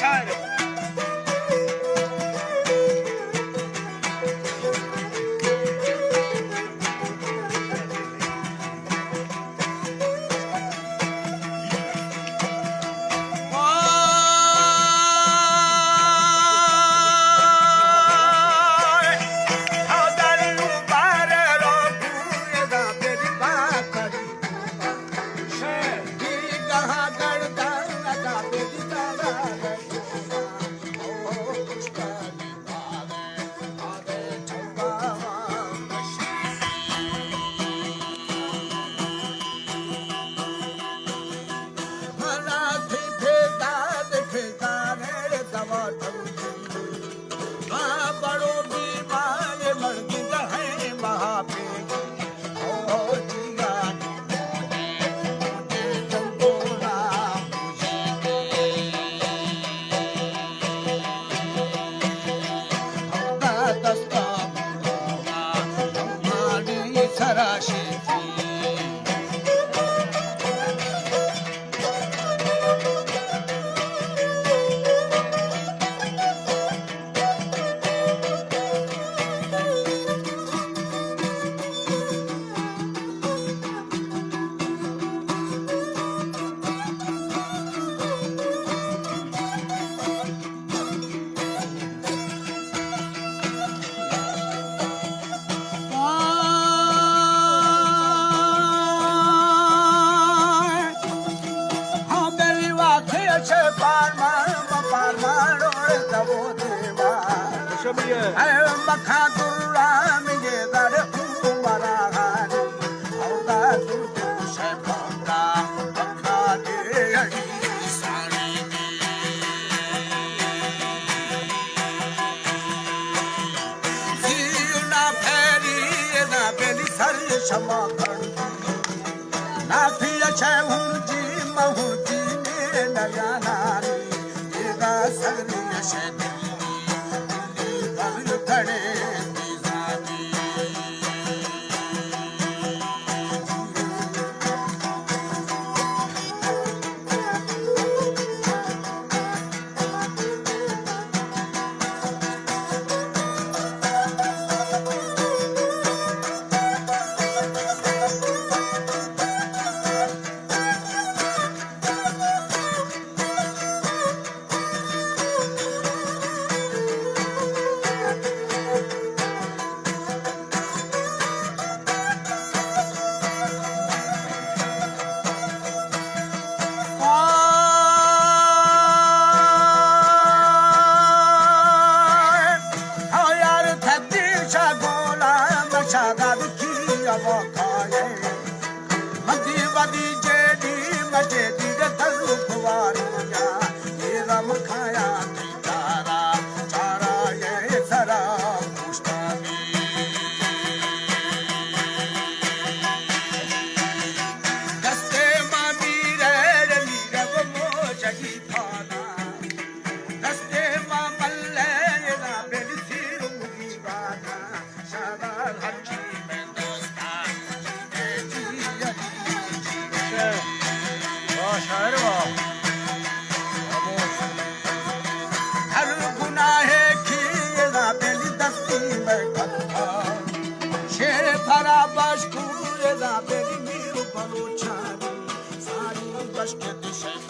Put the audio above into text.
شاعر۔ ہاں، میری واقعی اچھے پارمان، پارمان اوڑ دبو دیوان۔ شبیہ۔ اے مکھا درام یہ در عمران۔ اودا دل شے بھنگا، بھنگا دے اڑی سانی دی۔ زینا پھیری نہ بلی سر شما کھڑ۔ نافی اچھے ہوں جی، مہوں جی نے نیانانی، دیگا سگری اچھے دلی، دلی بل کھڑے دیزانی۔ آئے، آ یار تھدی شاہ گولا مشاہداد کی اوقائے۔ مدی ودی جیڈی مجیدی دے دل گواریا، یہ رم کھایا تھی چارا، چارا یہ سرا پشتانی۔ دستے ما میرے، میرے وہ موجگی پانا۔ دستے ما ملے، یہ رابل سیرو دیوانا۔ شاباش، ہر چی میں دوستا۔ واہ شاعر واہ۔ ہر گناہ کی یہ رابل دستی میں کھتا۔ شیر پھرا بشکو یہ رابل میر بلوچانی۔ ساری بشکت شیخ